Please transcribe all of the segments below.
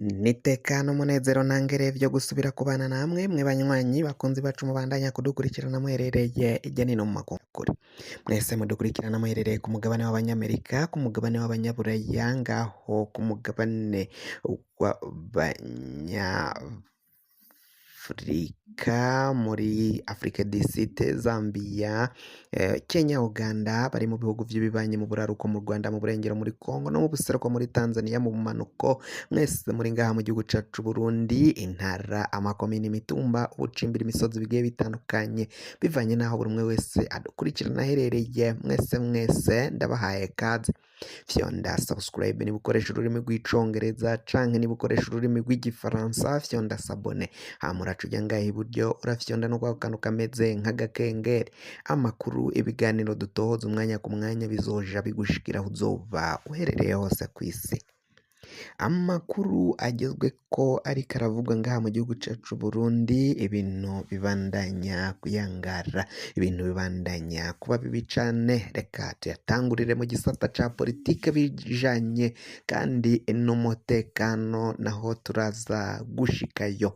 Nitekano umunezero ntangere vyo gusubira kubana namwe mwe banywanyi bakunzi bacu mubandanya kudukurikirana muherereye irya nino mu makuru mwese mudukurikirana muherereye ku mugabane w'abanyamerika, ku mugabane w'abanyaburaya, ngaho ku mugabane w'abanyafurika, muri Afrique du Sud, Zambia, Kenya, Uganda, bari mu bihugu vy'ibibanyi, mu buraruko, mu Rwanda, mu burengero, muri Congo no mu buseruko, muri Tanzania, mu bumanuko, mwese muri ngaha mu gihugu cacu Burundi, intara, amakomine, imitumba, ubucimbira, imisozi bigiye bitandukanye, bivanye n'aho buri umwe wese adukurikirana aherereye, mwese mwese ndabahaye kaze. Fyonda subscribe niba ukoresha ururimi rw'icongereza, canke niba ukoresha ururimi rw'igifaransa fyonda s'abonner, hama uraca uja ngaha iburyo urafyonda no kwako kantu kameze nk'agakengeri. Amakuru, ibiganiro dutohoza umwanya ku mwanya bizoja bigushikira aho uzoba uherereye hose kw'isi. Amakuru agezweko ariko aravugwa ngaha mu gihugu cacu Burundi, ibintu bibandanya kuyangara, ibintu bibandanya kuba bibi cane. Reka tuyatangurire mu gisata ca politike bijanye kandi n'umutekano, naho turaza gushikayo.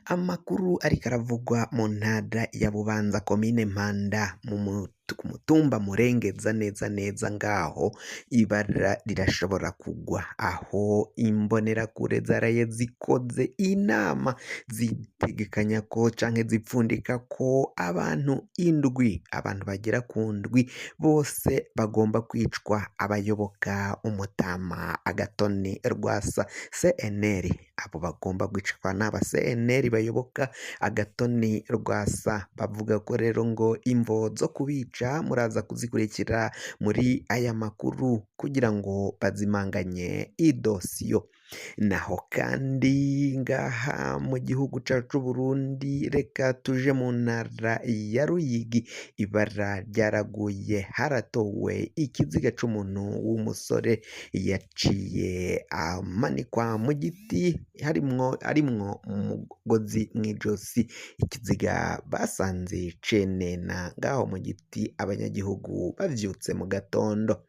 Amakuru ariko aravugwa mu ntara ya Bubanza, komine Mpanda, ku mutumba Murengeza, neza neza ngaho ibara rirashobora kugwa, aho imbonerakure zaraye zikoze inama zitegekanya ko canke zipfundika ko abantu indwi, abantu bagera ku ndwi bose bagomba kwicwa, abayoboka umutama Agatoni Rwasa CNL. Abo bagomba kwicwa n'aba CNL bayoboka Agatoni Rwasa. Bavuga ko rero ngo imvo zo kubica muraza kuzikurikira muri aya makuru kugira ngo bazimanganye idosiyo. Naho kandi ngaha mu gihugu cacu Burundi, reka tuje mu ntara ya Ruyigi, ibara ryaraguye, haratowe ikiziga c'umuntu w'umusore yaciye amanikwa mu giti harimwo umugozi mw'ijosi. Ikiziga basanze cenena ngaho mu giti, abanyagihugu bavyutse mu gatondo.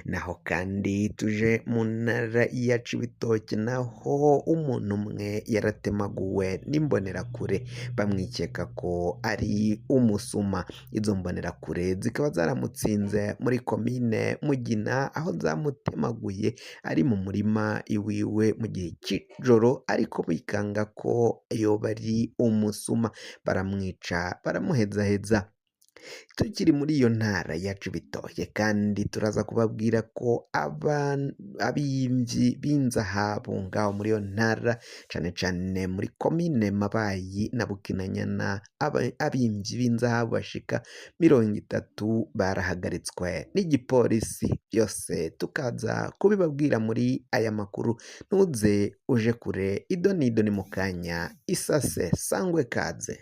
Naho kandi tuje mu ntara ya Cibitoke, naho umuntu umwe yaratemaguwe n'imbonerakure bamwikeka ko ari umusuma. Izo mbonerakure zikaba zaramutsinze muri komine Mugina, aho zamutemaguye ari mu murima iwiwe mu gihe c'ijoro, ariko bikanga ko yoba ari umusuma, baramwica baramuhezaheza. Tukiri muri iyo ntara ya Cibitoke kandi turaza kubabwira ko abimvyi b'inzahabu ngaho muri iyo ntara, cane cane muri komine Mabayi na Bukinanyana, abimvyi b'inzahabu bashika 30 barahagaritswe n'igipolisi. Vyose tukaza kubibabwira muri aya makuru, ntuze uje kure, ido nido ni mukanya isase sangwe kaze.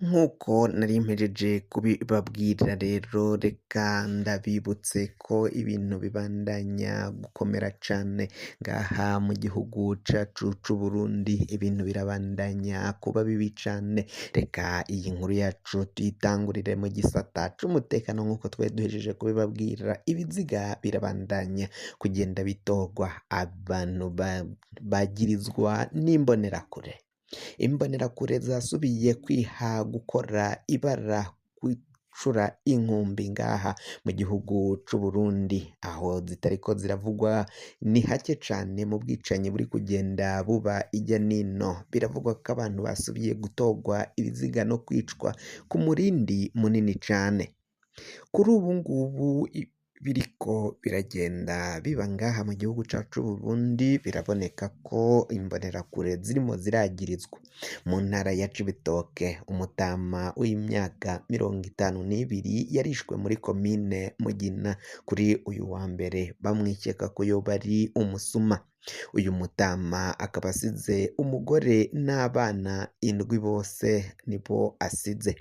Nk'uko nari mpejeje kubibabwira rero, reka ndabibutse ko ibintu bibandanya gukomera cane ngaha mu gihugu cacu c'Uburundi, ibintu birabandanya kuba bibi cane. Reka iyi nkuru yacu tuyitangurire mu gisata c'umutekano nk'uko twari duhejeje kubibabwira, ibiziga birabandanya kugenda bitorwa, abantu bagirizwa n'imbonerakure. Imbonerakure zasubiye kwiha gukora ibara, gucura inkumbi ngaha mu gihugu c'Uburundi, aho zitariko ziravugwa ni hake cane mu bwicanyi buri kugenda buba irya nino. Biravugwa ko abantu basubiye gutorwa ibiziga no kwicwa ku murindi munini cane. Kuri ubu ngubu biriko biragenda biba ngaha mu gihugu cacu c'Uburundi, biraboneka ko imbonerakure zirimo ziragirizwa. Mu ntara ya Cibitoke, umutama w'imyaka 52 yarishwe muri komine Mugina kuri uyu wa mbere, bamwikeka ko yoba ari umusuma. Uyu mutama akaba asize umugore n'abana indwi, bose nibo asize.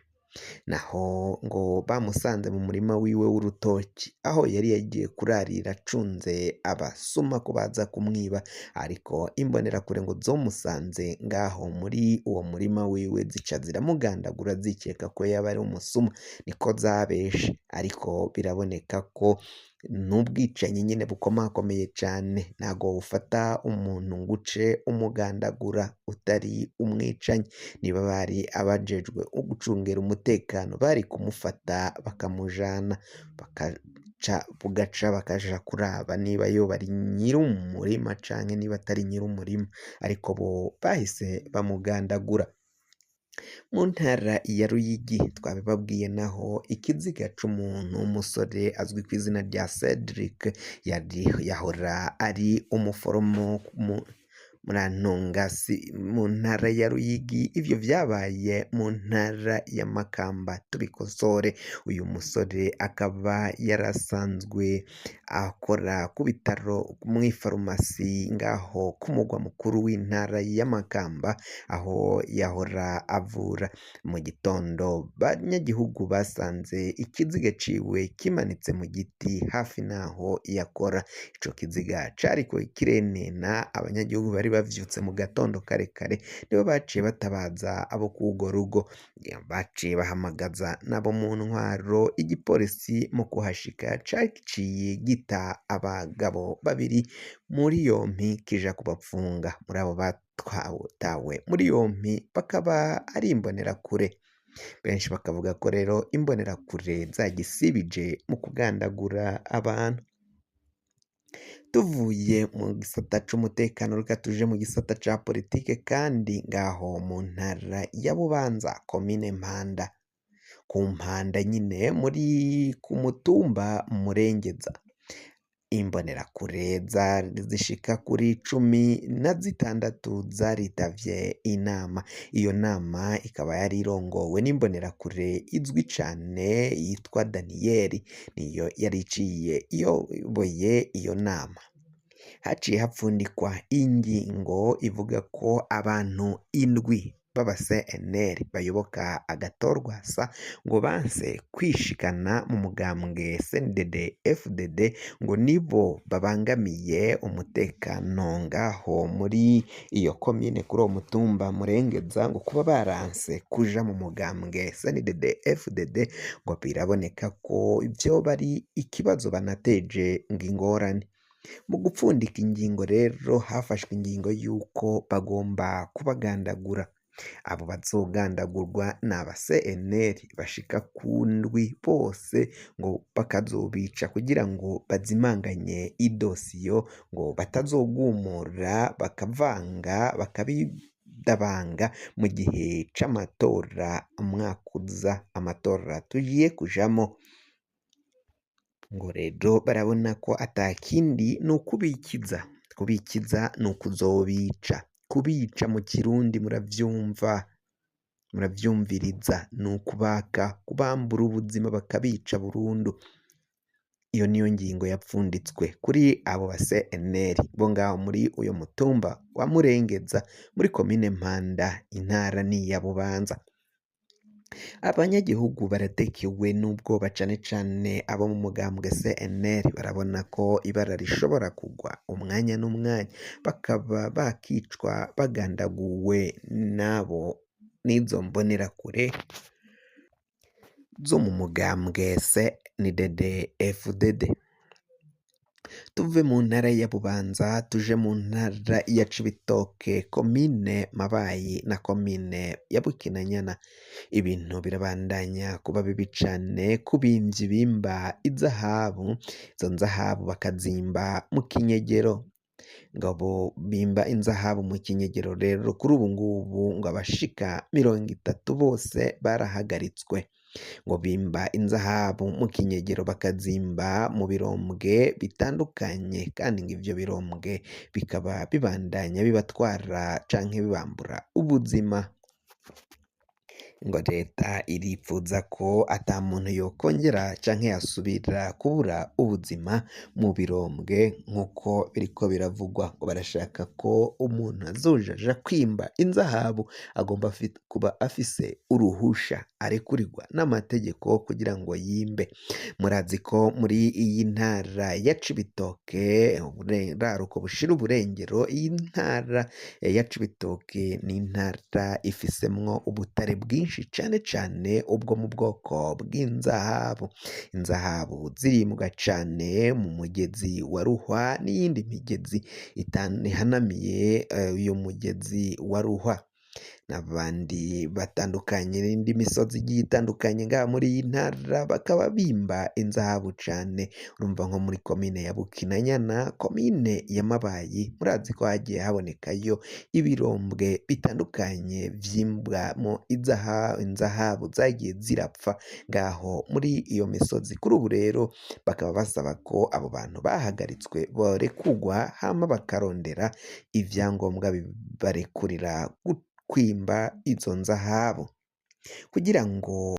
Naho ngo bamusanze mu murima wiwe w'urutoki, aho yari yagiye kurarira acunze abasuma ko baza kumwiba, ariko imbonerakure ngo zomusanze ngaho muri uwo murima wiwe zica ziramugandagura zikeka ko yaba ari umusuma, niko zabeshe. Ariko biraboneka ko N'ubwicanyi nyine bukomakomeye cane, ntago wofata umuntu ngo uce umugandagura utari umwicanyi. Niba bari abajejwe gucungera umutekano bari kumufata bakamujana, bakaca bugaca bakaja kuraba niba yoba ari nyir'umurima canke niba atari nyir'umurima, ariko bo bahise bamugandagura. Mu ntara ya Ruyigi twabibabwiye naho ikiziga c'umuntu w'umusore azwi ku izina rya Cedric yari yahora ari umuforomo Murantunga si mu ntara ya Ruyigi, ivyo vyabaye mu ntara ya Makamba tubikosore. Uyu musore akaba yarasanzwe akora ku bitaro mw'ifarumasi ngaho ku mugwa mukuru w'intara ya Makamba, aho yahora avura. Mu gitondo banyagihugu basanze ikiziga ciwe kimanitse mu giti hafi n'aho yakora. Ico kiziga cariko kirenena, abanyagihugu bari bavyutse mu gatondo kare kare nibo baciye batabaza abo kw'urwo rugo, baciye bahamagaza n'abo mu ntwaro. Igipolisi mu kuhashika caciye gita abagabo babiri muri yompi kija kubapfunga. Muri abo batawe muri yompi bakaba ari imbonerakure. Benshi bakavuga ko rero imbonerakure zagisibije mu kugandagura abantu. Tuvuye mu gisata c'umutekano reka tuje mu gisata ca politike, kandi ngaho mu ntara ya Bubanza komine Mpanda, ku Mpanda nyine muri ku mutumba Murengeza, imbonerakure zishika kuri 16 zaritavye inama. Iyo nama ikaba yari irongowe n'imbonerakure izwi cane yitwa Daniyeli, niyo yari iciye iyoboye iyo nama. Haciye hapfundikwa ingingo ivuga ko abantu 7 b'aba CNL bayoboka agatorwasa ngo banse kwishikana mu mugambwe CNDD FDD, ngo nibo babangamiye umutekano ngaho muri iyo komine kuri uwo mutumba Murengeza, ngo kuba baranse kuja mu mugambwe CNDD FDD ngo biraboneka ko ivyo bari ikibazo banateje ngo ingorane. Mu gupfundika ingingo rero hafashwe ingingo y'uko bagomba kubagandagura. Abo bazogandagurwa ni aba CNL bashika ku 7 bose, ngo bakazobica kugira ngo bazimanganye idosiyo, ngo batazogumura bakavanga bakabidabanga mu gihe c'amatora umwaka uza, amatora tugiye kujamo. Ngo rero barabona ko atakindi ni ukubikiza, kubikiza ni ukuzobica, kubica mu kirundi muravyumva, muravyumviriza, ni ukubaka, kubambura ubuzima bakabica burundu. Iyo niyo ngingo yapfunditswe kuri abo ba CNL bo ngaho muri uyo mutumba wa Murengeza muri komine Mpanda, intara ni iya Bubanza. Abanyagihugu baratekewe n'ubwoba cane cane abo mu mugambwe CNL, barabona ko ibara rishobora kugwa umwanya n'umwanya, bakaba bakicwa bagandaguwe nabo n'izo mbonerakure zo mu mugambwe CNDD FDD. Tuve mu ntara ya Bubanza tuje mu ntara ya Cibitoke, komine Mabayi na komine ya Bukinanyana. Ibintu birabandanya kuba bibi cane ku bimvyi bimba izahabu, izo nzahabu bakazimba mu kinyegero. Ngo abo bimba inzahabu mu kinyegero rero kuri ubu ngubu ngo abashika 30 bose barahagaritswe. Ngo bimba inzahabu mu kinyegero bakazimba mu birombwe bitandukanye, kandi ngo ivyo birombwe bikaba bibandanya bibatwara canke bibambura ubuzima. Ngo leta iripfuza ko ata muntu yokongera canke yasubira kubura ubuzima mu birombwe nk'uko biriko biravugwa. Ngo barashaka ko umuntu azoja aja kwimba inzahabu agomba kuba afise uruhusha. arekurirwa n'amategeko kugira ngo yimbe. Murazi ko muri iyi ntara ya Cibitoke, uburaruko bushira uburengero, iyi ntara ya Cibitoke ni intara ifisemwo ubutare bwinshi cane cane ubwo mu bwoko bw'inzahabu. Inzahabu zirimbwa cane mu mugezi wa Ruhwa n'iyindi migezi ihanamiye uyu mugezi wa Ruhwa, n'abandi batandukanye n'indi misozi igiye itandukanye ngaha muri iyi ntara bakaba bimba inzahabu cane. Urumva nko muri komine ya Bukinanyana, komine ya Mabayi, murazi ko hagiye habonekayo ibirombwe bitandukanye vyimbwamo inzahabu zagiye zirapfa ngaho muri iyo misozi. Kuri ubu rero bakaba basaba ko abo bantu bahagaritswe borekurwa, hama bakarondera ivyangombwa bibarekurira kwimba izo nzahabu kugira ngo.